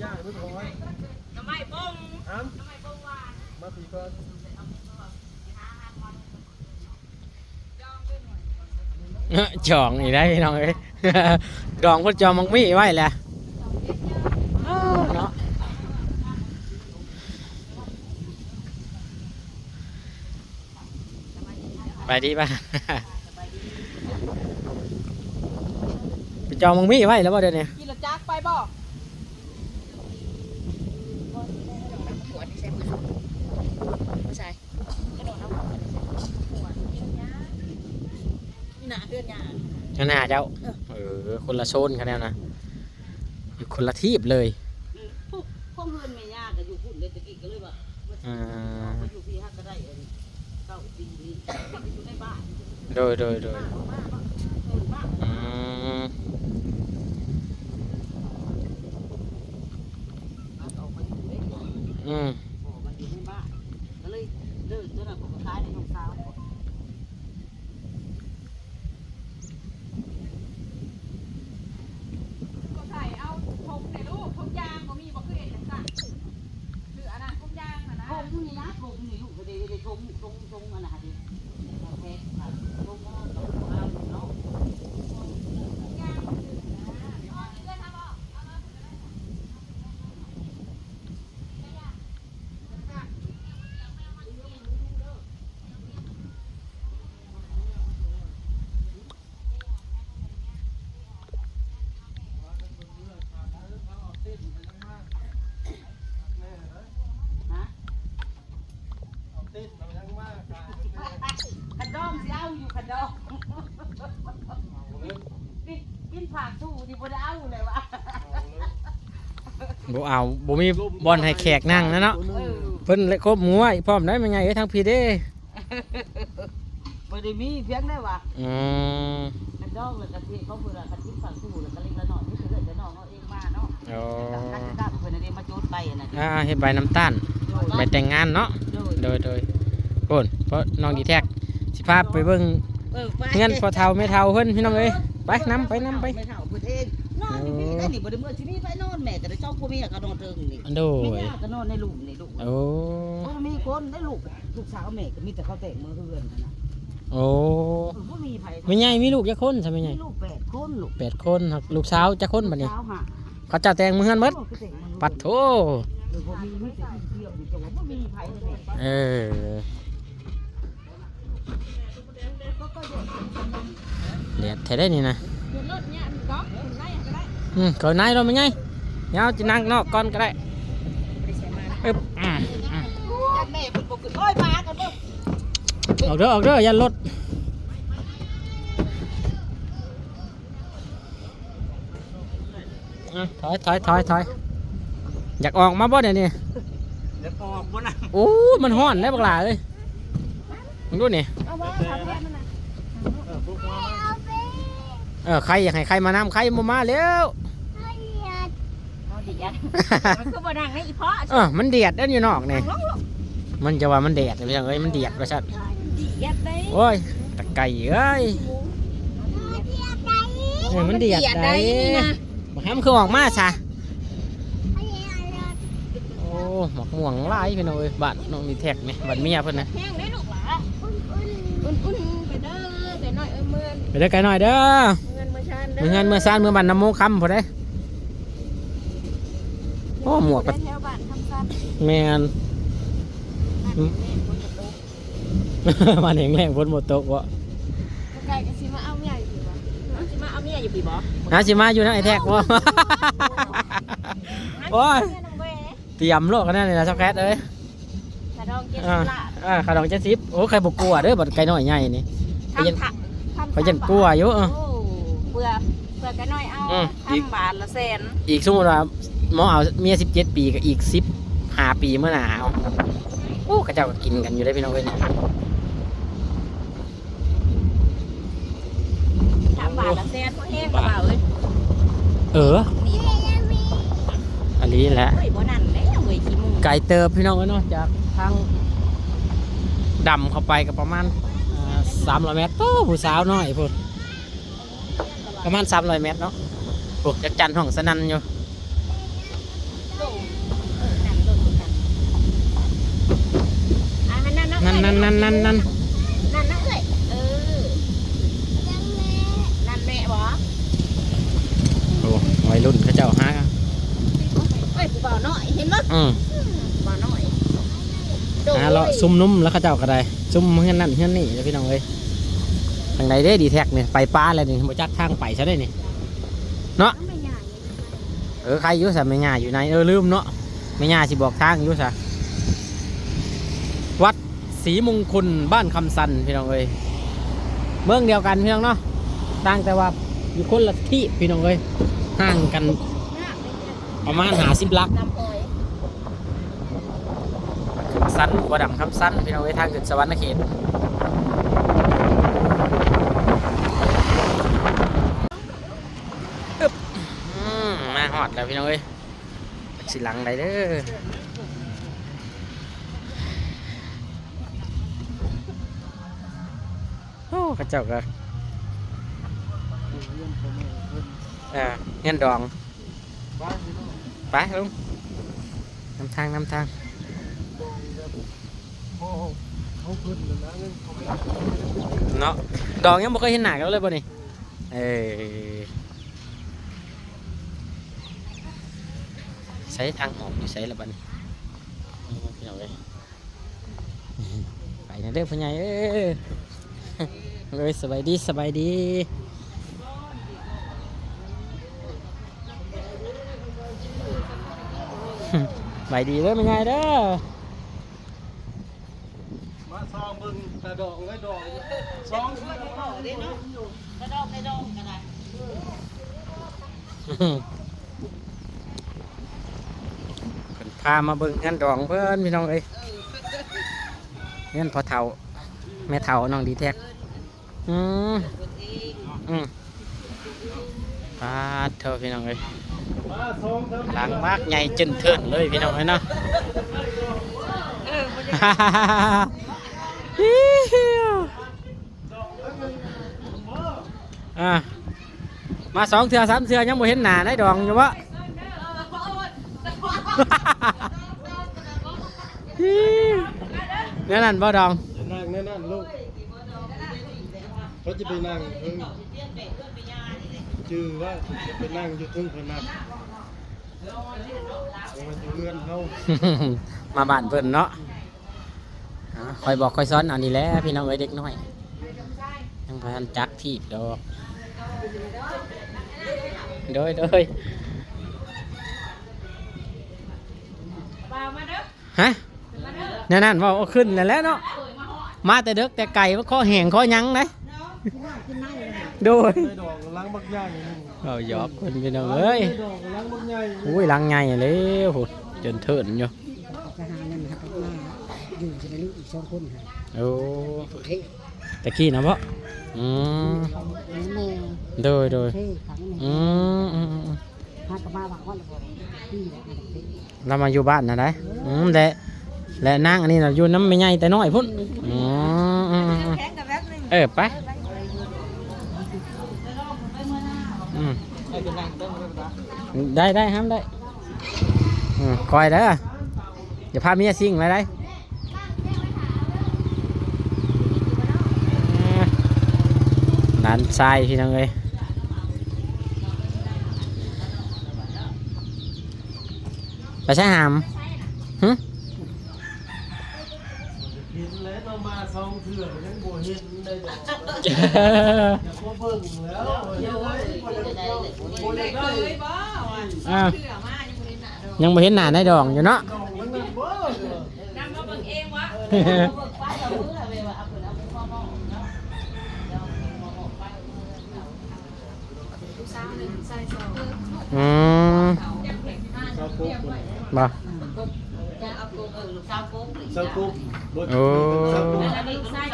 ຫຍ້າໃຫ້ມັນຫອຍ ໜໍ່ໄມ້ບົງ ອ້ຳ ໜໍ່ໄມ້ບົງຫວານ ມາພີ້ກ່ອນ. ຈອງອີກແລ້ວພີ່ນ້ອງເອີຍ ດອງເພິ່ນຈອງໝາກມີ້ໄວ້ແຫຼະ ເອີ ເນາະ. ໄປດີ ໄປ ໄປຈອງໝາກມີ້ໄວ້ແລ້ວບໍ່ດຽວນີ້? ຂີ່ລົດຈັກໄປບໍ່? ໃສ? ຖະໜົນເຮົາ ນີ້ນະ ເຮືອນຍ່າ ເຮືອນນ້າເຈົ້າ. ເອີ ເອີ ຄົນລະໂຊນກັນແລ້ວນະ ຢູ່ຄົນລະທີບເລີຍ. ອືມ ພວກ ພວກເຮືອນແມ່ຍ່າກໍຢູ່ພຸ້ນເດ້ ແຕ່ກີ້ກໍເລີຍວ່າ ອ່າ ມາຢູ່ພີ້ ຫາກກໍໄດ້ອັນເກົ້າປີນີ້ ຢູ່ໃນບ້ານ. ໂດຍ ໂດຍ ໂດຍ ອືມ ອືມ ໃສ່ເອົາຖົງໃນລູກ ຖົງຢາງບໍ່ມີບໍ່ ຄືເຮັດຈັ່ງຊັ້ນ ຫຼືອັນນັ້ນຖົງຢາງຫັ້ນນະ. ຖົງນີ້ນະ ຖົງນີ້ລູກ ບໍ່ໄດ້ ໄດ້ຖົງ ຖົງ ຖົງອັນນັ້ນຫັ້ນເດ້ ເອົາແພັກ ຖົງເອົາເນາະ. ຄັນດອງຊິເອົາຢູ່ ຄັນດອງ ກິນ ກິນຜັກສູ້ນີ້ບໍ່ໄດ້ເອົາແລ້ວວະ. ບໍ່ເອົາ ບໍ່ມີບ່ອນໃຫ້ແຂກນັ່ງນະເນາະ. ເອີ ເພິ່ນເລີຍຄົບງົວອີກພ້ອມໄດ໋ ແມ່ໃຫຍ່ເອີຍ ທາງພີ້ເດ້. ບໍ່ໄດ້ມີພຽງໃດວ່າ ອືມ ຄັນດອງແລ້ວກະຊິເຂົາເພິ່ນວ່າ ຄັນກິນຝັງຊູແລ້ວກະເລັກລະນ້ອຍ ມີແຕ່ເອື້ອຍແຕ່ນ້ອງເຮົາເອງມາເນາະ. ອໍ ເຮັດໃບນຳຕານ ໂດຍ ໃບແຕ່ງງານເນາະ. ໂດຍ ໂດຍ ໂດຍ ໂອ້ນ ພໍ່ນ້ອງດີແທັກຊິພາໄປເບິ່ງ ເອີ ໄປ ເຮືອນພໍ່ເຖົ້າແມ່ເຖົ້າເພິ່ນ ພີ່ນ້ອງເອີຍ. ໄປນຳ ໄປນຳ ໄປ ແມ່ເຖົ້າເພິ່ນເອງ ນອນຢູ່ພີ້ໄດ໋ນີ້ ບໍ່ໄດ້ເມືອ ຊິມີໃຜນອນ ແມ່ກໍໄດ້ສອງຜົວເມຍກໍນອນເທິງນີ້. ໂດຍ ແມ່ຍ່າກໍນອນໃນລຸ່ມນີ້. ໂອ້ ບໍ່ມີຄົນໄດ້ລູກ ລູກສາວແມ່ກໍມີແຕ່ເຂົາແຕ່ງເມືອເຮືອນຫັ້ນນະ. ໂອ້ ບໍ່ມີໃຜ. ແມ່ໃຫຍ່ມີລູກຈັກຄົນຊະແມ່ໃຫຍ່? ມີລູກແປດຄົນລູກ. ແປດຄົນ ລູກສາວຈັກຄົນບັດນີ້? ສາວຫ້າ. ເຂົາເຈົ້າແຕ່ງເມືອເຮືອນໝົດ? ເຂົາແຕ່ງເມືອເຮືອນ. ປັດໂທ. ເອີ ບໍ່ມີ ມີແຕ່ຜູ້ດຽວນີ້ ແຕ່ວ່າບໍ່ມີໃຜເລີຍ. ເອີ ແດດແທ້ເດ້ນີ້ນະ. ອືມ ເຂົ້າໃນລົດແມ່ໃຫຍ່ ເຮົາຈະນັ່ງນອກກ່ອນກໍໄດ້. ອຶບ ອືມ ອືມ ຢ້ານແມ່ເພິ່ນບໍ່ຂຶ້ນ. ໂອ້ຍ ມາກັນເບິ່ງ. ອອກເດີ ອອກເດີ ຢ້ານລົດ. ອະ ຖອຍ ຖອຍ ຖອຍ ຖອຍ. ຢາກອອກມາບໍ່ດຽວນີ້? ຢາກອອກບໍ່ນະ? ໂອ້ ມັນຮ້ອນເດ້ບັກຫຼ້າເອີຍ. ເບິ່ງດູນີ້ ເອົາບໍ່ ເອົາເພື່ອນມັນນະ. ເອີ ໃຄຢາກໃຫ້ໃຄມານຳ ໃຄບໍ່ມາແລ້ວ. ເອົາດຽດ ຄືບໍ່ນັ່ງໃນອີ່ເພາະ. ເອີ ມັນດຽດເດ້ຢູ່ນອກນີ້. ມັນຈະວ່າມັນແດດ ພີ່ນ້ອງເອີຍ ມັນດຽດວ່າຊັ້ນ. ດຽດເດ້. ໂອ້ຍ ຕາໄກ່ເອີຍ ເອີ ມັນດຽດໃດ໋. ບັກຫຳຄືອອກມາຊະ. ໂອ້ ໝາກມ່ວງຫຼາຍພີ່ນ້ອງເອີຍ ບ້ານນ້ອງມີແທັກນີ້ ບ້ານເມຍເພິ່ນນະ. ແຫ້ງເດ້ລູກຫຼ້າ ອຸ່ນໆ ໄປເດີໄກ່ນ້ອຍເອີຍ. ເມືອ ໄປເດີໄກ່ນ້ອຍເດີ ເມືອເຮືອນເມືອຊານເດີ ເມືອເຮືອນເມືອຊານ ເມືອບ້ານນ້ຳໂມງຄຳພຸ້ນເດ້. ໂອ້ ໝວກກໍ ແຖວບ້ານຄຳຊັນ. ແມ່ນ ບ້ານແຫ້ງແລ້ງຝົນບໍ່ຕົກ. ແມ່ນ ຝົນບໍ່ຕົກບໍ? ບໍ່ໄກກໍຊິມາເອົາເມຍຢູ່ພີ້ບໍ? ຊິມາເອົາເມຍຢູ່ພີ້ບໍ? ຫາຊິມາຢູ່ນຳໄອ້ແທັກບໍ? ໂອ້ຍ ຕຽມໂລດກັນແນ່ນີ້ນະ ຊາວແຄດເອີຍ. ຄ່າດອງເຈັດສິບລ້ານ. ເອີ ຄ່າດອງເຈັດສິບ. ໂອ້ ໃຄບໍ່ກົວເດີ ບັດໄກ່ນ້ອຍໃຫຍ່ນີ້. ຂ້ອຍຢ້ານ ຂ້ອຍຢ້ານກົວຢູ່. ໂອ້ ເພື່ອ ເພື່ອໄກ່ນ້ອຍເອົາ ອືມ ທຳບາດລະແສນ. ອີກສົມມຸດວ່າໝໍເອົາເມຍສິບເຈັດປີ ກໍອີກສິບຫ້າປີເມື່ອໜ້າເອົາ. ໂອ້ ເຂົາເຈົ້າກໍກິນກັນຢູ່ເດ້ພີ່ນ້ອງເອີຍ. ທຳບາດລະແສນພໍແຮງລະບ່າວເອີຍ. ເອີ ນີ້ບໍ່ ອັນນີ້ແຫຼະ. ເອີຍ ບໍ່ນັ້ນແຫຼະເວີຍ ຂີ້ໝູ່. ໄກເຕີບພີ່ນ້ອງເອີຍເນາະ ຈາກທາງດຳເຂົ້າໄປກໍປະມານ ເອີ ສາມຮ້ອຍແມັດ. ໂອ້ ຜູ້ສາວນ້ອຍພຸ້ນ ປະມານສາມຮ້ອຍແມັດເນາະ. ໂອ້ ຈັກຈັນຫ້ອງສະໜັ່ນຢູ່. ນັ້ນໆໆໆ ນັ້ນນະເອື້ອຍ ເອີ ນັ້ນແມ່ບໍ? ໂອ້ ໄວລຸ້ນເຂົາເຈົ້າຫາ ເອີຍ ຜູ້ບ່າວນ້ອຍ ເຫັນບໍ່? ອືມ ບ່າວນ້ອຍ ຫາເລາະຊຸມນຸມແລ້ວເຂົາເຈົ້າກໍໄດ້ ຊຸມເຮືອນນັ້ນເຮືອນນີ້ແຫຼະພີ່ນ້ອງເອີຍ. ທາງໃດເດ້ ດີແທັກນີ້ ໄປປ່າແລ້ວນີ້ ບໍ່ຈັກທາງໄປຊະເດ້ນີ້ເນາະ. ເອີ ໃຄຢູ່ຊະ ແມ່ຍ່າຢູ່ໃນ ເອີ ລືມເນາະ ແມ່ຍ່າຊິບອກທາງຢູ່ຊະ. ວັດສີມຸງຄຸນ ບ້ານຄຳຊັນ ພີ່ນ້ອງເອີຍ ເມືອງດຽວກັນພີ່ນ້ອງເນາະ ຕ່າງແຕ່ວ່າຢູ່ຄົນລະທີບ ພີ່ນ້ອງເອີຍ ຫ່າງກັນປະມານຫ້າສິບຫຼັກ. ຄຳຊັນ ຂົວດຳຄຳຊັນ ພີ່ນ້ອງເອີຍ ທາງຂຶ້ນສະຫວັນນະເຂດ. ອຶບ ອືມ ມາຮອດແລ້ວພີ່ນ້ອງເອີຍ ຊິຫຼັງໃດເດີ. ໂອ້ ເຂົາເຈົ້າກໍ ເອີ ເຮືອນດອງ ໄປລຸງ ນຳທາງ ນຳທາງ ເນາະ ດອງຍັງບໍ່ເຄີຍເຫັນໜ້າກັນເລີຍບໍ່ນີ້? ເອີ ໃສທາງອອກຢູ່ໃສລະບັດນີ້ ພີ່ນ້ອງເອີຍ. ໄປນະເດີພໍ່ໃຫຍ່ເອີຍ ເອີຍ ສະບາຍດີ ສະບາຍດີ ສະບາຍດີເດີແມ່ໃຫຍ່ເດີ. ມາຊອງເບິ່ງຕາດອງເອີຍ ດອງສອງເທື່ອ ຕາດອງໃນດອງກໍໄດ້. ເພິ່ນພາມາເບິ່ງເຮືອນດອງເພິ່ນ ພີ່ນ້ອງເອີຍ ເຮືອນພໍ່ເຖົ້າແມ່ເຖົ້ານ້ອງດີແທັກ. ອືມ ອືມ ປາດໂທ ພີ່ນ້ອງເອີຍ ຫຼັງບັກໃຫຍ່ເຈິນເທີນເລີຍ ພີ່ນ້ອງເອີຍເນາະ. ອ່າ ມາສອງເທື່ອສາມເທື່ອ ຍັງບໍ່ເຫັນໜ້ານາຍດອງຢູ່ບໍ? ແນວນັ້ນບໍດອງ? ນັ່ງແນວນັ້ນລູກ ເຂົາຈະໄປນັ່ງເທິງ ຈື່ວ່າຈະໄປນັ່ງຢູ່ເທິງເພິ່ນນະ ບໍ່ແມ່ນຢູ່ເຮືອນເຮົາ ມາບ້ານເພິ່ນເນາະ. ອ່າ ຄ່ອຍບອກຄ່ອຍສອນເອົານີ້ແຫຼະ ພີ່ນ້ອງເອີຍ ເດັກນ້ອຍ ຍັງບໍ່ທັນຈັກທີບດອກ. ໂດຍ ໂດຍ ຮະ ແນວນັ້ນເວົ້າ ເອົາຂຶ້ນແລ້ວແຫຼະເນາະ ມາແຕ່ເດິກແຕ່ໄກ ມາຂໍແຫ້ງຂໍຫຍັງເດ້. ໂດຍ ໄດ້ດອກຫຼັງບັກໃຫຍ່ໜຶ່ງ ເວົ້າຫຍອກເພິ່ນ ພີ່ນ້ອງເອີຍ. ໄດ້ດອກຫຼັງບັກໃຫຍ່ ໂອ້ຍ ຫຼັງໃຫຍ່ເລີຍ ໂຫ ເຈິນເທີນຢູ່. ໄປຫາເງິນ ຫາກັບມາຢູ່ຊິໄດ້ລູກອີກສອງຄົນ. ໂອ້ ຕະກີ້ນະບໍ? ອືມ ແມ່ ໂດຍ ໂດຍ ເອີ ຂັງແມ່ ອືມ ອືມ ອືມ ຫາກັບມາວ່າຮອດແລ້ວບໍ່? ປີແລ້ວ ລາວມາຢູ່ບ້ານນະໄດ໋. ອືມ ແລະ ແລະນາງອັນນີ້ນະ ຢູ່ນຳແມ່ໃຫຍ່ແຕ່ນ້ອຍພຸ້ນ. ອືມ ອືມ ອືມ ແຂງກັນແປັບໜຶ່ງ ເອີ ໄປ ອືມ ໄດ້ ໄດ້ ຫ້າມໄດ້. ອືມ ຄ່ອຍເດີ ຢ່າພາເມຍຊິງຫຼາຍໄດ໋. ເອີ ຫຼານຊາຍ ພີ່ນ້ອງເອີຍ ໄປໃສຫາມ? ຫຶ? ເຫັນແລ້ວເນາະ ມາສອງເທື່ອກໍຍັງບໍ່ເຫັນໄດ້ດອກ ຢາກມາເບິ່ງແລ້ວ ເຮັດໄດ້ບໍ່ ບໍ່ຢາກໄດ້ ບໍ່ຢາກໄດ້ ອ່າ ຍັງບໍ່ເຫັນໜ້ານາຍດອງຢູ່ເນາະ ດອງມັນນັ້ນບໍ່ ນຳມາເບິ່ງເອງວະ ເອີ ເອົາເບິ່ງໄປ ເອົາເບິ່ງເອົາເບິ່ງ ອືມ ຊາວກົກ ບໍ່ ຊາວກົກ ໂອ້ ຊາ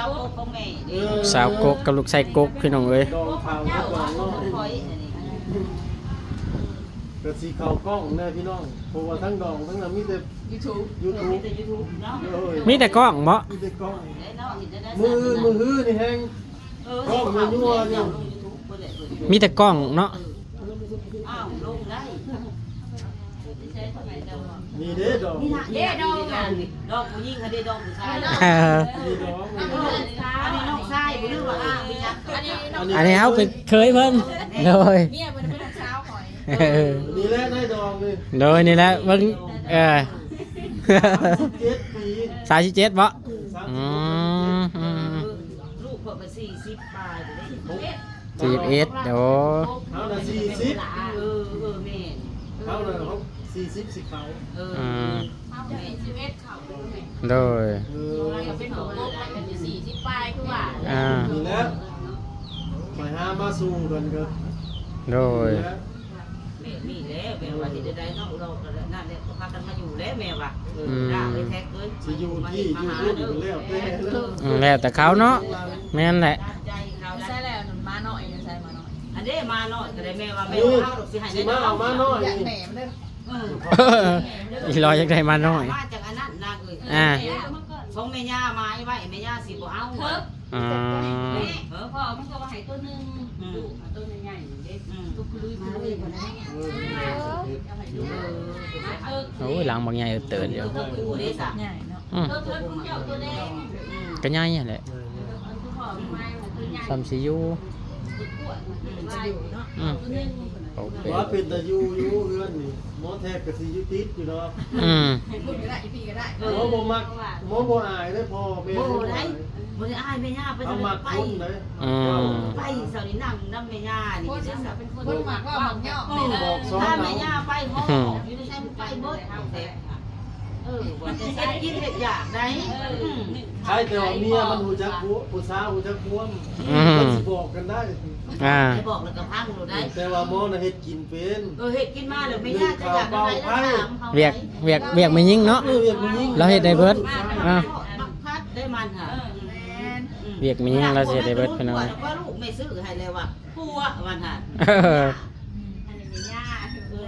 ວກົກ ເອີ ສາວກົກກັບລູກຊາຍກົກ ພີ່ນ້ອງເອີຍ ດອງຂາວກັບດອງນ້ອຍ ກໍຊິເຂົ້າກ້ອງແດ່ພີ່ນ້ອງ ເພາະວ່າທັງດອງທັງນັ້ນມີແຕ່ຢູທູບ ຢູທູບ ມີແຕ່ຢູທູບເນາະ ໂດຍ ມີແຕ່ກ້ອງບໍ່ ມີແຕ່ກ້ອງ ມື້ອື່ນມື້ຮືນີ້ແຮງ ເອີ ກ້ອງຍັວໆຢູ່ ມີແຕ່ກ້ອງເນາະ ເອີ ອ້າວ ລົງໄດ້ ນີ້ເດ້ດອງ ນີ້ນະ ເດ້ດອງ ດອງນີ້ ດອງຜູ້ຍິງ ເດ້ດອງຜູ້ຊາຍ ເອີ ນີ້ດອງ ເອີ ອັນນີ້ນ້ອງຊາຍບໍ່ ຫຼືວ່າອ້າຍ ອັນນີ້ ອັນນີ້ເຮົາເປັນເຂີຍເພິ່ນ ໂດຍ ເມຍເພິ່ນເປັນນ້ອງສາວຂ້ອຍ ເອີ ນີ້ແຫຼະນາຍດອງນີ້ ໂດຍ ນີ້ແຫຼະເບິ່ງ ເອີ ສາມສິບເຈັດປີ ສາມສິບເຈັດເບາະ ອືມ ອືມ ລູກເພິ່ນກໍສີ່ສິບປາຍເດ້ ສີ່ສິບເອັດ ໂອ້ ເຮົານະສີ່ສິບ ເອີ ເອີ ແມ່ນ ເຮົານະຫົກ ສີ່ສິບຊິເຂົ້າ ເອີ ອືມ ເຮົາກໍສີ່ສິບເອັດເຂົ້າ ໂດຍ ເອີ ເຮົາກໍເປັນຂອງໂລກ ມັນກໍຢູ່ສີ່ສິບປາຍຄືວ່າ ອ່າ ນີ້ແຫຼະ ໄປຫາມາສູ່ກັນກໍ ໂດຍ ນີ້ແຫຼະ ແມ່ນນີ້ແຫຼະ ແມ່ວ່າຊິໄດ້ເນາະ ເຮົາກໍນັ້ນແຫຼະ ກໍພາກັນມາຢູ່ແຫຼະ ແມ່ວ່າ ອືມ ລາເອີຍ ແທັກເອີຍ ຊິຢູ່ທີ່ຢູ່ພຸ້ນກໍແລ້ວແຕ່ເດີ ອືມ ແລ້ວແຕ່ເຂົາເນາະ ແມ່ນແຫຼະ ຕາມໃຈເຂົາ ຢູ່ໃສແລ້ວ ໝານ້ອຍ ຢູ່ໃສໝານ້ອຍ ອັນເດ້ໝານ້ອຍກໍໄດ້ ແມ່ວ່າແມ່ເອົາດອກ ຊິໃຫ້ ຊິມາເອົາໝານ້ອຍ ຢາກແໜມເດີ ເອີ ອີຫຼອຍຢາກໄດ້ໝານ້ອຍ ມາຈາກອັນນັ້ນນາງເອີຍ ອ່າ ຂອງແມ່ຍ່າໝາຍໄວ້ ແມ່ຍ່າຊິບໍ່ເອົາ ອ່າ ເອີ ພໍ່ມັນກໍວ່າໃຫ້ຕົວໜຶ່ງ ອືມ ລູກເອົາຕົວໃຫຍ່ໆເດ້ ອືມ ຕົວຄືລຸຍຄືລຸຍ ເອີ ເອີ ໂອ້ຍ ຫຼັງບັກໃຫຍ່ເຕີບຢູ່ ຕົວຜູ້ເດ້ຊະ ໃຫຍ່ເນາະ ອືມ ຕົວເພິ່ນຜູ້ເຈົ້າຕົວແດງ ອືມ ກໍໃຫຍ່ຫັ້ນແຫຼະ ອັນຄືພໍ່ມັນມາ ຕົວໃຫຍ່ ສ່ຳຊິຢູ່ ອືມ ອືມ ໂອເຄ ວ່າເປັນຕາຢູ່ຢູ່ເຮືອນນີ້ ໝໍແທັກກໍຊິຢູ່ຕິດຢູ່ດອກ ອືມ ຢູ່ພຸ້ນກໍໄດ້ ຢູ່ພີ້ກໍໄດ້ ໝໍບໍ່ມັກ ໝໍບໍ່ອາຍເດ້ພໍ່ແມ່ ບໍ່ໄດ້ ບໍ່ໄດ້ອາຍແມ່ຍ່າໄປ ເຮົາມັກຄົນເດ້ ອືມ ໄປເຊົ້ານີ້ນັ່ງນຳແມ່ຍ່ານີ້ ຄົນມັກເວົ້າມັກຍໍ້ ບອກສອນ ຖ້າແມ່ຍ່າໄປ ຫອບຢູ່ໃນໃສໄປເບິດ ເອີ ບໍ່ໄດ້ເຮັດກິນເຮັດຢາກໄດ້ ເອີ ອືມ ໃຄແຕ່ວ່າເມຍມັນຮູ້ຈັກຜູ້ ຜູ້ສາວຮູ້ຈັກຄວາມ ອືມ ມັນຊິບອກກັນໄດ້ ອ່າ ໄດ້ບອກແລ້ວກໍພັງໂລດໄດ໋ ແຕ່ວ່າໝໍນະເຮັດກິນເປັນ ເອີ ເຮັດກິນມາແລ້ວແມ່ຍ່າຈະຢາກອັນໃດລະຖາມເຮົາ ວຽກ ວຽກ ວຽກແມ່ຍິງເນາະ ເອີ ວຽກແມ່ຍິງ ລາວເຮັດໄດ້ເບິດ ອ່າ ບັກພັດໄດ້ມັນຫາ ເອີ ແມ່ນ ອືມ ວຽກແມ່ຍິງລາວຊິເຮັດໄດ້ເບິດ ພີ່ນ້ອງ ວ່າລູກແມ່ຊື້ໃຫ້ແລ້ວວ່າ ຜົວວ່າຫັ້ນ ເອີ ອັນນີ້ແມ່ຍ່າ ເອີ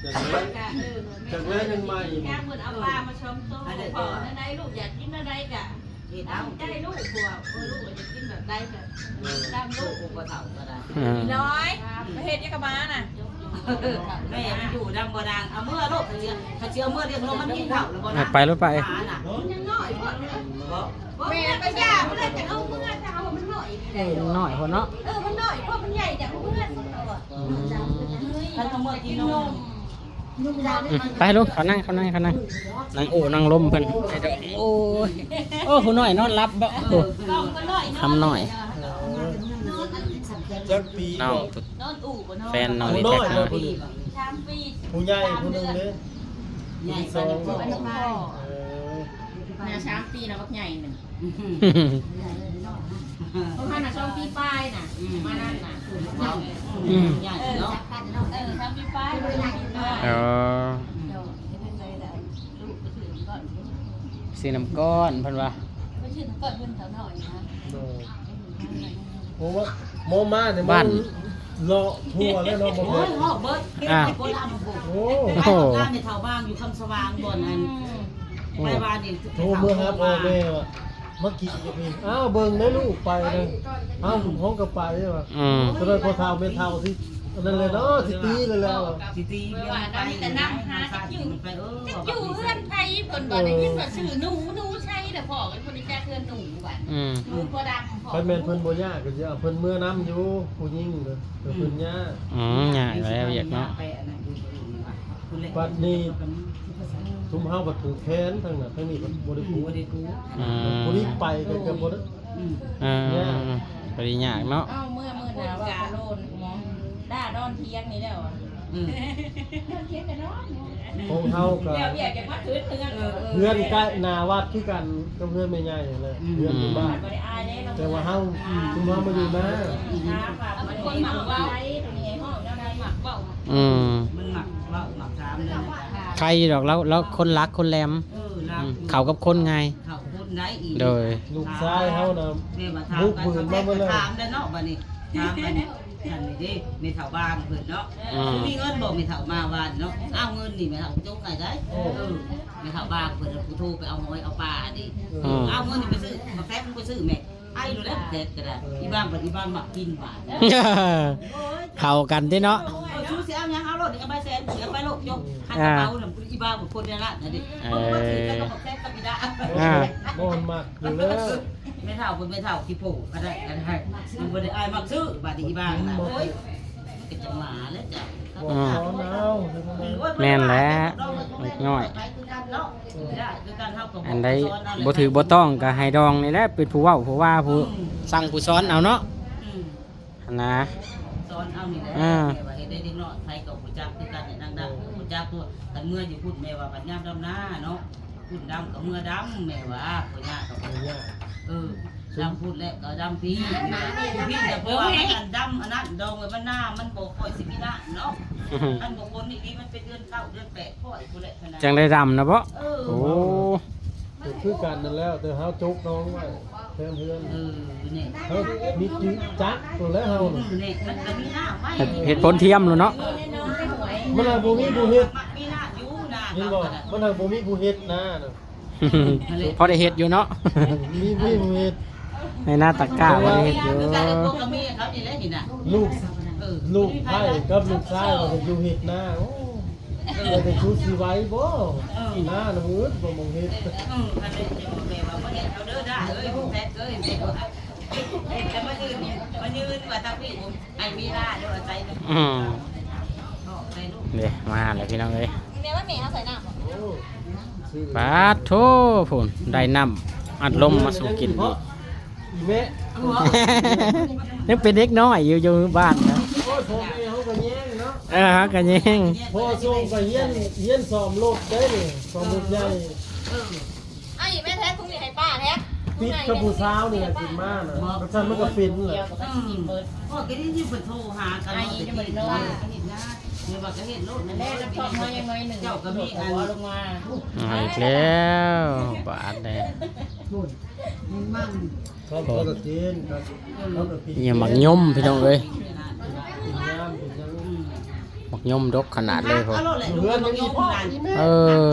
ຈັກແລ້ວ ຈັກແລ້ວຍັງມາອີກ ແມ່ເພິ່ນເອົາປາມາສອງໂຕ ພໍ່ແນວໃດລູກຢາກກິນແນວໃດກະ ເຮັດເອົາ ຕາມໃຈລູກ ເພາະວ່າ ເອີ ລູກວ່າຈະກິນແບບໃດກະ ເອີ ຕາມລູກ ລູກບໍ່ເຖົ້າກໍໄດ້ ອືມ ນ້ອຍ ໄປເຮັດຫຍັງກັບໝານະ ແມ່ມັນຢູ່ນຳບໍ່ນາງ ເອົາເມືອໂລດ ຄັນຊິ ຄັນຊິເອົາເມືອລ້ຽງນມ ມັນກິນເຂົ້າແລ້ວບໍ່ນະ ໄປໂລດໄປ ໝານະ ມັນຍັງນ້ອຍໂພດ ບໍ່ ບໍ່ ແມ່ໄປຢາເພິ່ນຈະເອົາເມືອ ຈະເອົາມັນນ້ອຍ ເອີ ນ້ອຍໂພດເນາະ ເອີ ມັນນ້ອຍໂພດ ມັນໃຫຍ່ຈະເອົາເມືອ ອືມ ຄັນເອົາເມືອກິນນົມ ອືມ ໄປລູກ ເຂົານັ່ງ ເຂົານັ່ງ ເຂົານັ່ງ ນັ່ງໂອ້ນັ່ງລົມເພິ່ນ ໂອ້ຍ ໂອ້ ຜູ້ນ້ອຍນອນຫຼັບບໍ່ ໂອ້ ຄຳນ້ອຍ ເອີ ຈັກປີ ນ້ອງ ນອນອູ່ບໍ່ນອນ ແຟນນ້ອງ ຜູ້ນ້ອຍ ນີ້ແທັກມາ ສາມປີ ຜູ້ໃຫຍ່ຜູ້ໜຶ່ງເດ້ ໃຫຍ່ ຜູ້ທີ່ສອງ ເອີ ໜ້າສາມປີນະ ບັກໃຫຍ່ໜຶ່ງ ປະມານນະ ສອງປີປາຍນະ ອືມ ປະມານນັ້ນນະ ອືມ ເອີ ສອງປີປາຍ ເອີ ອືມ ຊື້ນ້ຳກ້ອນເພິ່ນວ່າ ໄປຊື້ນ້ຳກ້ອນເພິ່ນເຂົາໜ້ອຍນະ ໂດຍ ໂອ້ ໝໍມານີ້ ບ້ານ ເລາະທົ່ວແລ້ວເນາະ ບໍ່ ໂອ້ຍ ເລາະເບິດ ອ່າ ໂອ້ ໄປຮອດງານແມ່ເຖົ້າບາງຢູ່ຄຳສະຫວ່າງ ບ່ອນນັ້ນ ອືມ ໄປວ່ານີ້ ໂທເມືອຫາພໍ່ແມ່ວ່າ ມາກິນຢູ່ພີ້ ອ້າວ ເບິ່ງໄດ້ລູກໄປເດີ ອ້າວ ລູກຫ້ອງກໍໄປວ່າ ອືມ ສະນັ້ນພໍ່ເຖົ້າແມ່ເຖົ້າຊິ ອັນນັ້ນແຫຼະເນາະ ຊິຕີແລ້ວແຫຼະ ຊິຕີ ວ່ານຳ ມີແຕ່ນຳຫາຈັກຢູ່ ໄປ ເອີ ຈັກຢູ່ເຮືອນໃຜ ເພິ່ນວ່າໄດ້ຍິນວ່າຊື່ໜູ ໜູໃສນະ ພໍ່ເພິ່ນບໍ່ໄດ້ຈັກເຮືອນໜູວ່າ ອືມ ໜູຕົວດຳ ຄັນແມ່ນເພິ່ນບໍ່ຍາກກໍຊິເອົາເພິ່ນເມືອນຳຢູ່ ຜູ້ຍິງເດີ ແຕ່ເພິ່ນຍາກ ອືມ ຍາກແລ້ວວຽກເນາະ ໄປອັນນັ້ນຢູ່ ບັດນີ້ ຊຸມເຮົາບັດຜູກແຂນທາງນັ້ນ ທາງນີ້ບັດບໍ່ໄດ້ຜູກ ບໍ່ໄດ້ຜູກ ອືມ ຜູ້ນີ້ໄປກໍຈະບໍ່ໄດ້ ອືມ ເອີ ຍາກ ບໍ່ໄດ້ຍາກເນາະ ເອົາເມືອມື້ໜ້າວ່າກະໂລນ ດ່ານອນທຽງນີ້ແລ້ວ ອືມ ຂອງເຮົາກໍ ແລ້ວວຽກຢາກມາຂຶ້ນເຮືອນ ເອີ ເຮືອນໃກ້ໜ້າວັດຄືກັນກັບເຮືອນແມ່ໃຫຍ່ຫັ້ນແຫຼະ ອືມ ເຮືອນຢູ່ບ້ານ ແຕ່ວ່າເຮົາ ອືມ ຊຸມເຮົາມາຢູ່ນາ ມັນຄົນມັກເວົ້າ ມັກເວົ້າ ອືມ ມັນມັກເວົ້າມັກຖາມເລີຍ ໄຄດອກ ລາວ ລາວຄົນຫຼັກຄົນແຫຼມ ເອີ ລາວ ອືມ ເຂົ້າກັບຄົນງ່າຍ ເຂົ້າກັບຄົນໄດ້ອີກ ໂດຍ ລູກຊາຍເຮົານະ ແມ່ວ່າຖາມ ບຸກບືນມາເບິດແລ້ວ ຖາມແລ້ວເນາະ ບັດນີ້ ຖາມອັນນັ້ນນີ້ເດ້ ແມ່ເຖົ້າບາງເພິ່ນເນາະ ອືມ ມີເງິນບໍ່ແມ່ເຖົ້າມາວານເນາະ ເອົາເງິນນີ້ແມ່ເຖົ້າຈົກໃຫ້ໄດ໋ ໂອ້ ເອີ ແມ່ເຖົ້າບາງເພິ່ນຜູ້ໂທໄປເອົາຫອຍເອົາປານີ້ ເອີ ເອົາເງິນນີ້ໄປຊື້ກາແຟ ໄປຊື້ແມ່ ໄອ້ໂລດແລ້ວແຊດກໍໄດ້ ອີບາງບັດ ອີບາງມັກກິນບາດ ເຂົ້າກັນຕິເນາະ. ເອີ ຊູຊິເອົາຫຍັງເອົາໂລດ ນີ້ກໍໃບແສນ ເອົາໄປໂລດ ຈົບ. ຄັນກະເປົານຳອີບາງຄົນໃນລາດນະເດ້. ເອີ ບໍ່ວ່າຊິເປັນບັກແຊນກັບອີດາ ອ່າ ບໍ່ມັກຢູ່ແລ້ວ. ແມ່ເຖົ້າເພິ່ນ ແມ່ເຖົ້າຂີ້ໂພກກໍໄດ້ ກໍໄດ້ ມັນບໍ່ໄດ້ອາຍມັກຊື້ ບາດນີ້ອີບາງນະ ໂອ້ຍ ກໍຈັ່ງວ່າແຫຼະເຈົ້າ. ອືມ ສອນເອົາ ແມ່ນແຫຼະ ເດັກນ້ອຍ ອັນໃດບໍ່ຖືກບໍ່ຕ້ອງກໍໃຫ້ດອງນີ້ແຫຼະ ເປັນຜູ້ເວົ້າຜູ້ວ່າ ຜູ້ ອືມ ສັ່ງຜູ້ສອນເອົາເນາະ. ອືມ ຫັ້ນນະ ສອນເອົານີ້ແຫຼະ. ອ່າ ແມ່ວ່າເຮັດໄດ້ເດັກນ້ອຍ ໃຜກໍຮູ້ຈັກຄືກັນ ນາງດຳກໍຮູ້ຈັກຕົວະ. ຄັນເມືອຢູ່ພຸ້ນ ແມ່ວ່າບັດຍາມດຳນາເນາະ ພຸ້ນດຳກໍເມືອດຳ ແມ່ວ່າ ບໍ່ຍາກດອກ ບໍ່ຍາກ. ເອີ ດຳພຸ້ນແຫຼະກໍດຳພີ້ ພີ້ແຫຼະ ເພາະວ່າມັນອັນດຳອັນນັ້ນ ດອງໄວ້ມັນໜາ ມັນບໍ່ຄ່ອຍຊິມີນ້ຳເນາະ. ຄັນບໍ່ຝົນອີ່ຫຼີ ມັນເປັນເດືອນເກົ້າເດືອນແປດ ຄ່ອຍພຸ້ນແຫຼະ ຈັ່ງໄດ້ດຳນະເບາະ. ເອີ ໂອ້ ກໍຄືກັນນັ້ນແຫຼະ ແຕ່ເຮົາຈົກດອງໄວ້ແຄມເຮືອນ. ເອີ ນີ້ ເຮົາມີຈິດຈັກໂຕແລ້ວເຮົາ ອືມ ນີ້ ມັນກໍມີນ້ຳໄວ້ ເຮັດ ເຮັດໂພນທຽມໂລດເນາະ. ມັນຫາກບໍ່ມີຜູ້ເຮັດ ມັກມີນ້ຳຢູ່ນາ ເຫັນບໍ່? ມັນຫາກບໍ່ມີຜູ້ເຮັດນາ. ພໍໄດ້ເຮັດຢູ່ເນາະ ມີ ມີເຮັດ ໃນນາຕາກ້າພໍໄດ້ເຮັດຢູ່. ຄືກັນກັບພວກກະເມຍເຂົານີ້ແຫຼະນີ້ນະ ລູກ ເອີ ລູກໃພ້ກັບລູກຊາຍວ່າຢູ່ເຮັດນາ. ໂອ້ ເອີ ວ່າແຕ່ຊູຊິໄຫວບໍ່? ເອີ ນານະມື້ອື່ນບໍ່ມອງເຮັດ. ເອີ ຄັນແມ່ນຈະບອກແມ່ວ່າບໍ່ເຮັດເອົາເດີ ດາເອີຍ ແພດເອີຍ ແມ່ວ່າ ແຕ່ມາຢືນ ມາຢືນວ່າຕາພີ້ ໃຫ້ມີລາເດີ ອາໄສ ອືມ ເດ້ ມາແລ້ວພີ່ນ້ອງເອີຍ. ແມ່ວ່າແມ່ເອົາໃສ່ນ້ຳບໍ່? ປາດໂທ້ ພຸ້ນ ໄດ້ນ້ຳອັດລົມມາສູ່ກິນອີກ. ແມ່ ຍັງເປັນເດັກນ້ອຍຢູ່ ຢູ່ບ້ານນະ. ໂອ້ຍ ພໍ່ແມ່ເຮົາກໍແຍງເນາະ. ເອີ ເຮົາກໍແຍງ. ພໍ່ສົ່ງໄປຮຽນ ຮຽນສ້ອມລົດເດ້ນີ້ ສ້ອມລົດໃຫຍ່. ເອີ ເອົາອີກແມ່ແທັກ ພວກນີ້ໃຫ້ປ້າແທັກ. ຕິດກັບຜູ້ສາວນີ້ແຫຼະຂຶ້ນມານະ ຄັນຊັ້ນມັນກໍເປັນແຫຼະ. ອືມ ພໍ່ກໍໄດ້ຍິນເພິ່ນໂທຫາກັນ ເຮັດນາ ເຮັດນາ ແມ່ວ່າກໍເຮັດໂລດ ແມ່ນບໍ່ ເຈົ້າກໍມີອັນ ເອົາອີກແລ້ວບາດນີ້. ມັນ ເຂົາກໍກິນ ເຂົາກໍກິນ ອີ່ຫຍັງ ໝາກຍົມ ພີ່ນ້ອງເອີຍ. ໝາກຍົມດົກຂະໜາດເລີຍພຸ້ນ. ເອີ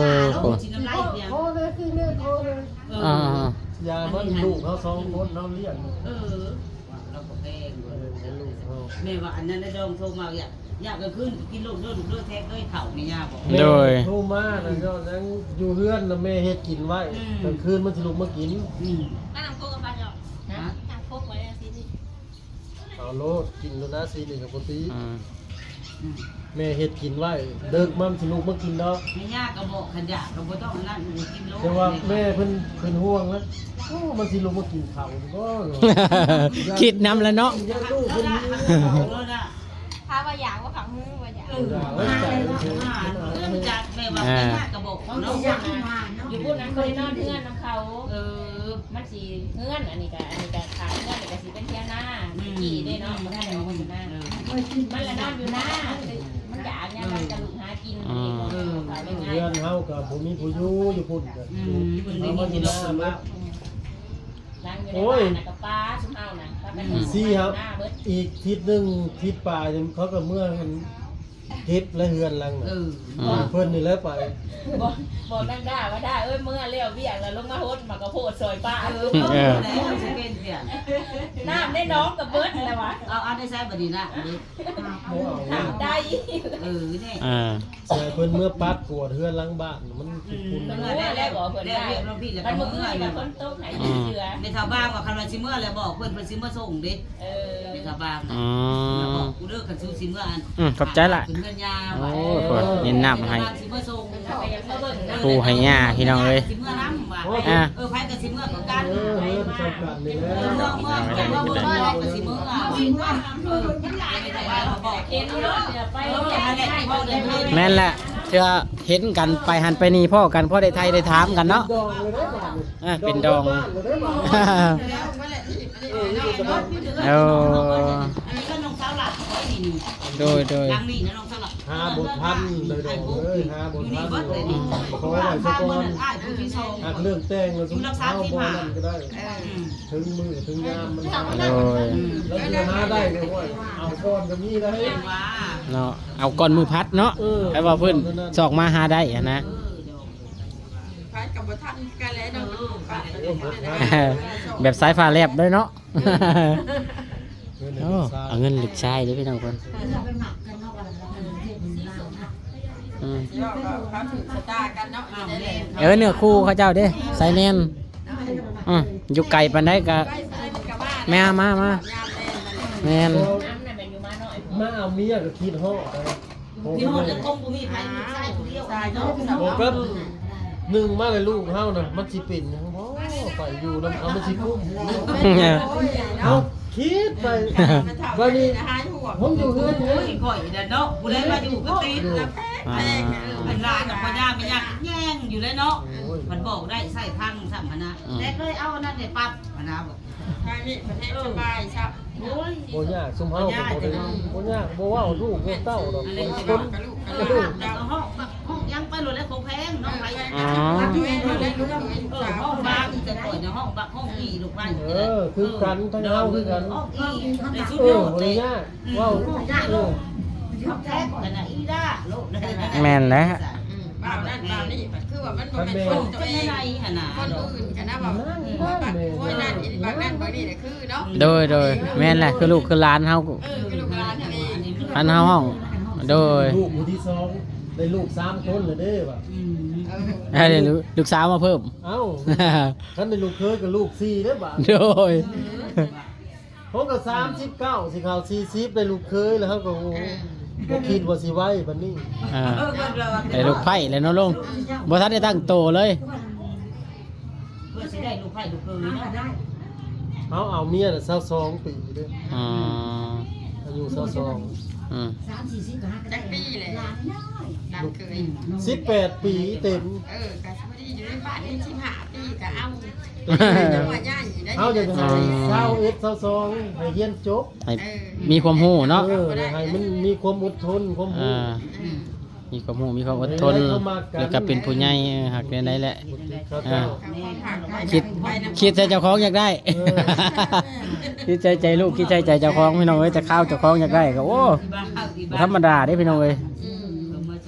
ພຸ້ນ ອ່າ ຢ່າມັນ ລູກເຮົາສອງຄົນເຮົາລ້ຽງ. ເອີ ເອີ ແມ່ວ່າອັນນັ້ນນະ ດອງໂທມາ ຢາກ ຢາກກາງຄືນກິນໂລດເດີ ລູກເດີ ແທກເດີ ເຂົ້າແມ່ຍ່າບອກ. ໂດຍ ໂທມາແລ້ວກໍຍັງຢູ່ເຮືອນນະ ແມ່ເຮັດກິນໄວ້ ອືມ ກາງຄືນມັນຊິລຸກມາກິນ. ອືມ ກະນຳໂຄກກັບປາຈອກ ຮະ ນຳໂຄກໄວ້ຈັ່ງຊີ້ນີ້ ເອົາໂລດ ກິນໂລດນະ ຊີ້ນີ້ກໍບໍ່ຕິ. ອືມ ອືມ ແມ່ເຮັດກິນໄວ້ ເດິກມາມັນຊິລຸກມາກິນດອກ. ແມ່ຍ່າກໍບອກ ຄັນຢາກກໍບໍ່ຕ້ອງອັນນັ້ນ ກິນໂລດ. ແຕ່ວ່າແມ່ເພິ່ນເປັນຫ່ວງນະ ໂອ້ ມັນຊິລຸກມາກິນເຂົ້າບໍ່? ຄິດນຳແລ້ວເນາະ ຢ້ານລູກເພິ່ນຫິວ. ຖ້າວ່າຢາກວ່າເຂົ້າ ຄືວ່າຢາກ ເອີ ຢາກວ່າໃຈ ເອີ ມັນຈັກແມ່ວ່າ ອ່າ ແມ່ຍາກະບອກເນາະ ຢູ່ພຸ້ນນັ້ນບໍ່ໄດ້ນອນເຮືອນນຳເຂົາ. ເອີ ມັນຊິເຮືອນ ອັນນີ້ກະ ອັນນີ້ກະຂ້າງເຮືອນ ນີ້ກະຊິເປັນຖຽງນາ ອືມ ກີ້ເດ້ເນາະ ບໍ່ທັນໄດ້ອອກມາຢູ່ນາ. ເອີ ມັນລະນອນຢູ່ນາ ມັນຢາກຫຍັງມັນກະລຸກຫາກິນ. ອືມ ເອີ ເຮືອນເຮົາກະບໍ່ມີຜູ້ຢູ່ ຢູ່ພຸ້ນກະ ອືມ ເຮົາມາຢູ່ນາ. ອືມ ນັ່ງຢູ່ໃນ ໂອ້ຍ ບ້ານນະ ກະປາຊຸມເຮົານະ ພາກັນ ອືມ ສີ່ ຫາ ນາເບິດ ອີກທິດໜຶ່ງ ທິດປາຍ ເຂົາກໍເມືອເກັບແລ້ວເຮືອນຫຼັງນະ. ເອີ ອືມ ເພິ່ນນີ້ແຫຼະໄປ ບອກ ບອກນາງດາວ່າ ດາເອີຍ ເມືອແລ້ວວຽກແລ້ວ ລົງມາຫົດໝາກກະໂພດຊ່ອຍປ້າ. ເອີ ເອີ ແລ້ວຊິເປັນຫຍັງ ນ້ຳໃນໜອງກໍເບິດແລ້ວວະ. ເອົາ ເອົາໄດ້ໃຊ້ບັດນີ້ນະ ບໍ່ເອົາ ໄດ້ ເອີ ນີ້ ອ່າ ຊິໃຫ້ເພິ່ນເມືອປັດກວາດເຮືອນຫຼັງບ້ານ ມັນ ອືມ ເພິ່ນເມືອແລ້ວ ເມືອແລ້ວບໍ່ ເພິ່ນໄດ້ ມັນມື້ຄືນນີ້ກໍຝົນຕົກໃຫ້ເຊື່ອ. ອືມ ແມ່ເຖົ້າບາງວ່າ ຄັນວ່າຊິເມືອແລ້ວບອກເພິ່ນ ເພິ່ນຊິມາສົ່ງເດ້. ເອີ ແມ່ເຖົ້າບາງນະ ອືມ ບອກກູເດີ ຄັນສູຊິເມືອ ອັນ ອືມ ຂອບໃຈຫຼາຍ ຂຶ້ນເຮືອນຍາ. ໂອ້ຍ ເພິ່ນຍິນນຳໃຫ້ ເພິ່ນຊິມາສົ່ງ ປູ່ໃຫ້ຍ່າ ພີ່ນ້ອງເອີຍ. ຊິເມືອນຳວ່າ ອ່າ ເອີ ໃຜກໍຊິເມືອຄືກັນ ເອີ ເອີ ເມືອ ເມືອ ເມືອ ເມືອ ເມືອ ເມືອ ເມືອ ເມືອ ເອີ ເຫັນເນາະ ແມ່ນແຫຼະ ເທື່ອເຫັນກັນໄປຫັ້ນໄປນີ້ ພໍ້ກັນ ພໍ້ໄດ້ໄຖ່ໄດ້ຖາມກັນເນາະ. ອ່າ ເປັນດອງ ໂອ້ ໂດຍ ໂດຍ ຫາບໍ່ທັນເລີຍດອງເອີຍ ຫາບໍ່ທັນ. ອືມ ຂໍໄວ້ຊະກ່ອນ ຫາກເລື່ອງແຕ່ງແລ້ວ ເຮົາບໍ່ນັ້ນກໍໄດ້ ເຖິງມື້ເຖິງຍາມມັນ ໂດຍ ແລ້ວຊິຫາໄດ້ກໍ ໂອ້ຍ ເອົາກ່ອນກໍມີໄດ໋ເນາະ ເອົາກ່ອນມື້ພັດເນາະ. ເອີ ໃຜວ່າເພິ່ນຊອກມາຫາໄດ້ຫັ້ນນະ. ເອີ ດອງ ໃຜກໍ ບໍ່ທັນກັນແລ້ວເນາະ ແບບສາຍຟ້າແລບເລີຍເນາະ. ໂອ້ ເອົາເງິນລູກຊາຍເດ້ພີ່ນ້ອງເພິ່ນ. ອືມ ເອີ ເນື້ອຄູ່ເຂົາເຈົ້າເດ້ ໃສ່ແໜ້ນ. ອືມ ຢູ່ໄກປານໃດກະ ແມ່ ມາ ມາ ແມ່ນ. ມາເອົາເມຍກໍຄິດຮອດ ທີ່ຮອດແລ້ວຄົງບໍ່ມີໃຜ ມີຊາຍຜູ້ດຽວ ຊາຍເນາະ ບໍ່ ແບບໜຶ່ງມາແລ້ວລູກເຮົານະ ມັນຊິເປັນຫຍັງບໍ່ ໄປຢູ່ນຳເຂົາ ມັນຊິກຸ້ມ. ເຮົາຄິດໄປ ບາດນີ້ ໂອ້ຍ ຂ້ອຍນັ້ນເນາະ ຜູ້ໃດມາຢູ່ກໍຕິດ ແພງ ເອີ ເປັນຫຼານກໍບໍ່ຍາກ ແຍ່ງຢູ່ເລີຍເນາະ. ໂອ້ຍ ມັນບອກໄດ້ໃຊ້ພັງຊ້ຳຫັ້ນນະ ແຕ່ເຄີຍເອົາອັນນັ້ນໄດ້ປັບຫັ້ນນະ. ທາງນີ້ປະເທດສະບາຍຊະ. ໂອ້ຍ ບໍ່ຍາກ ຊຸມເຮົາກໍບໍ່ໄດ້ ບໍ່ຍາກ ບໍ່ເວົ້າລູກບໍ່ເຕົ້າດອກ ຄົນ ກະລູກກະຫຼານເຈົ້າ ຫ້ອງ ຫ້ອງຍັງໄປໂລດແລ້ວ ຂອງແພງເນາະ ໄປ ອໍ ເອີ ຫ້ອງບາງ ແຕ່ກ່ອນເນາະ ຫ້ອງບັກ ຫ້ອງອີ່ລູກໄປ ເອີ ຄືກັນ ທາງເຮົາຄືກັນ ຫ້ອງອີ່ ໃນຊຸດ ເອີ ບໍ່ໄດ້ຍາກ ເວົ້າ ເອີ ແທ້ກັນນະ ອີ່ລາໂລດ ແມ່ນແຫຼະ. ອືມ ບ່າວນັ້ນບ່າວນີ້ ຄືວ່າມັນບໍ່ແມ່ນຄົນຕົວເອງ ຄົນອື່ນຫັ້ນນະ ເວົ້າ ໂອ້ຍ ບັກໂອ້ຍນັ້ນ ບັກນັ້ນບັກນີ້ນະ ຄືເນາະ. ໂດຍ ໂດຍ ແມ່ນແຫຼະ ຄືລູກຄືຫຼານເຮົາ ເອີ ຄືລູກຄືຫຼານເຮົາເອງ ຄັນເຮົາຮ້ອງ ໂດຍ ລູກຜູ້ທີສອງ ໄດ້ລູກສາມຄົນແລ້ວເດ້ວ່າ. ອືມ ເອີ ໄດ້ລູກ ລູກສາວມາເພີ່ມ. ເອົ້າ ຄັນໄດ້ລູກເຂີຍກໍລູກສີ່ເດ້ບາດ. ໂດຍ ເອີ ເຮົາກໍສາມສິບເກົ້າ ຊິເຂົ້າສີ່ສິບ ໄດ້ລູກເຂີຍແລ້ວ ເຮົາກໍ ໂອ້ ເອີ ບໍ່ຄິດວ່າຊິໄວປານນີ້. ອ່າ ໄດ້ລູກໃພ້ແລ້ວເນາະລຸງ ບໍ່ທັນໄດ້ຕັ້ງໂຕເລີຍ. ເພື່ອຊິໄດ້ລູກໃພ້ລູກເຂີຍເນາະ ເຮົາເອົາເມຍນະຊາວສອງປີເດ້. ອໍ ອາຍຸຊາວສອງ. ອືມ ຈັກປີແລ້ວ ຫຼານເຂີຍ ສິບແປດປີເຕັມ. ເອີ ກໍພໍດີຢູ່ໃນບ້ານນີ້ ສິບຫ້າປີກໍເອົາ ເຮົາຢາກໃຫ້ຊາວເອັດ ຊາວສອງ ໃຫ້ຮຽນຈົບ ໃຫ້ ເອີ ມີຄວາມຮູ້ເນາະ. ເອີ ໃຫ້ມັນມີຄວາມອົດທົນ ຄວາມຮູ້ ອ່າ ມີຄວາມຮູ້ ມີຄວາມອົດທົນ ແລ້ວກໍເປັນຜູ້ໃຫຍ່ ເອີ ຮັກແນວໃດແຫຼະ. ອ່າ ຄິດ ຄິດໃສ່ເຈົ້າຂອງຢາກໄດ້ ເອີ ຄິດໃສ່ໃຈລູກ ຄິດໃສ່ໃຈເຈົ້າຂອງ ພີ່ນ້ອງເອີຍ. ແຕ່ຄາວເຈົ້າຂອງຢາກໄດ້ກໍ ໂອ້ ບໍ່ທຳມະດາເດ້ ພີ່ນ້ອງເອີຍ. ອື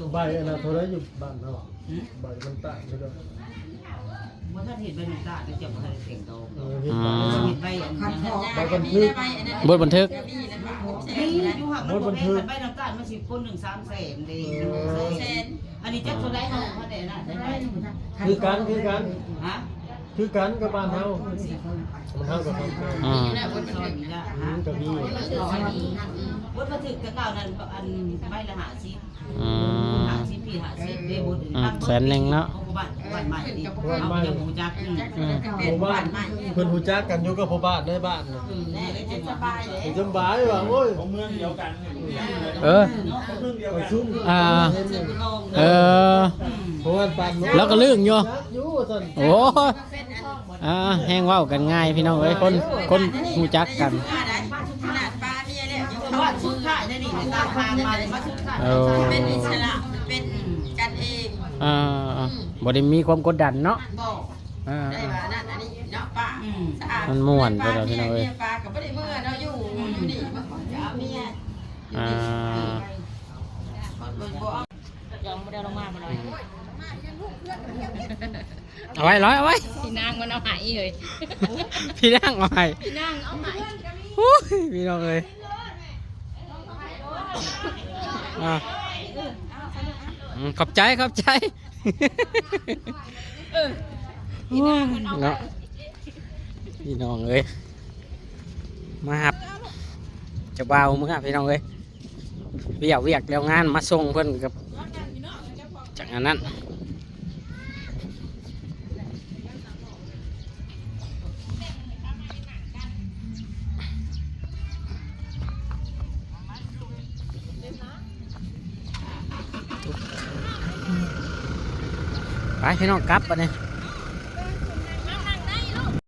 ມ ໃບອັນນັ້ນເທົ່າໃດຢູ່ບ້ານເຮົາ ໃບມັນຕາຍເລີຍ. ບໍ່ທັນເຮັດໃບນ້ຳຕານ ເຈົ້າບໍ່ທັນໄດ້ແຕ່ງດອກ. ເອີ ເຮັດ ອືມ ໃບອັນນັ້ນ ໃບບັນທຶກ ບົດບັນທຶກ ມີຢູ່ຫັ້ນ ມັນບໍ່ແພງ ໃບນ້ຳຕານມັນຊິຄົນໜຶ່ງສາມແສນເດ້. ເອີ ສາມແສນ ອັນນີ້ຈັກເທົ່າໃດເນາະ ເທົ່າໃດນະ ຄືກັນ ຄືກັນ ຮະ ຄືກັນກັບບ້ານເຮົາ ມັນເທົ່າກັນ. ອືມ ກໍມີ ບົດບັນທຶກແຕ່ເກົ່ານັ້ນ ອັນໃບລະຫ້າສິບ. ອືມ ຫ້າສິບ ຫ້າສິບເດ້ ບົດ ອືມ ແສນໜຶ່ງເນາະ. ຂອງບ້ານ ບ້ານໃໝ່ນີ້ ເຮົາຍັງບໍ່ຮູ້ຈັກ. ອືມ ເພິ່ນຮູ້ຈັກກັນຢູ່ກັບພໍ່ບ້ານໃນບ້ານ. ອືມ ສະບາຍ ສະບາຍວ່າ ໂອ້ຍ ຂອງເມືອງດຽວກັນ. ເອີ ປະຊຸມ ອ່າ ເອີ ເພາະວ່າປານ ລາວກໍລຶ້ງຢູ່ ຢູ່ວ່າຊັ້ນ. ໂອ້ ອ່າ ແຮງເວົ້າກັນງ່າຍ ພີ່ນ້ອງເອີຍ ຄົນ ຄົນຮູ້ຈັກກັນ. ເອີ ເປັນອິດສະຫຼະ ເປັນກັນເອງ ອ່າ ບໍ່ໄດ້ມີຄວາມກົດດັນເນາະ. ບໍ່ ອ່າ ໄດ້ວ່ານັ້ນອັນນີ້ເນາະ ປ້າ. ອືມ ມັນມ່ວນໄປແລ້ວ ພີ່ນ້ອງເອີຍ. ປ້າກໍບໍ່ໄດ້ເມືອເນາະ ຢູ່ ຢູ່ນີ້ ມັນກໍຈະເອົາເມຍ ອ່າ ບໍ່ ບໍ່ ບໍ່ເອົາ ຈອງບໍ່ໄດ້ລົງມາບໍ່ໄດ້. ເອົາໄວ້ ເອົາໄວ້ ເອົາໄວ້ ພີ່ນາງມັນເອົາໃຫ້ເອີຍ ພີ່ນາງເອົາໃຫ້ ພີ່ນາງເອົາໃຫ້. ໂອ້ຍ ພີ່ນ້ອງເອີຍ ອ່າ ອືມ ຂອບໃຈ ຂອບໃຈ. ເອີ ພີ່ນາງມັນເອົາໃຫ້ ເນາະ ພີ່ນ້ອງເອີຍ ມາຮັບເຈົ້າບ່າວເມືອ ພີ່ນ້ອງເອີຍ. ວຽກ ວຽກແລ້ວງານມາສົ່ງເພິ່ນກັບ ຈັ່ງອັນນັ້ນ. ໄປພີ່ນ້ອງ ກັບບາດນີ້.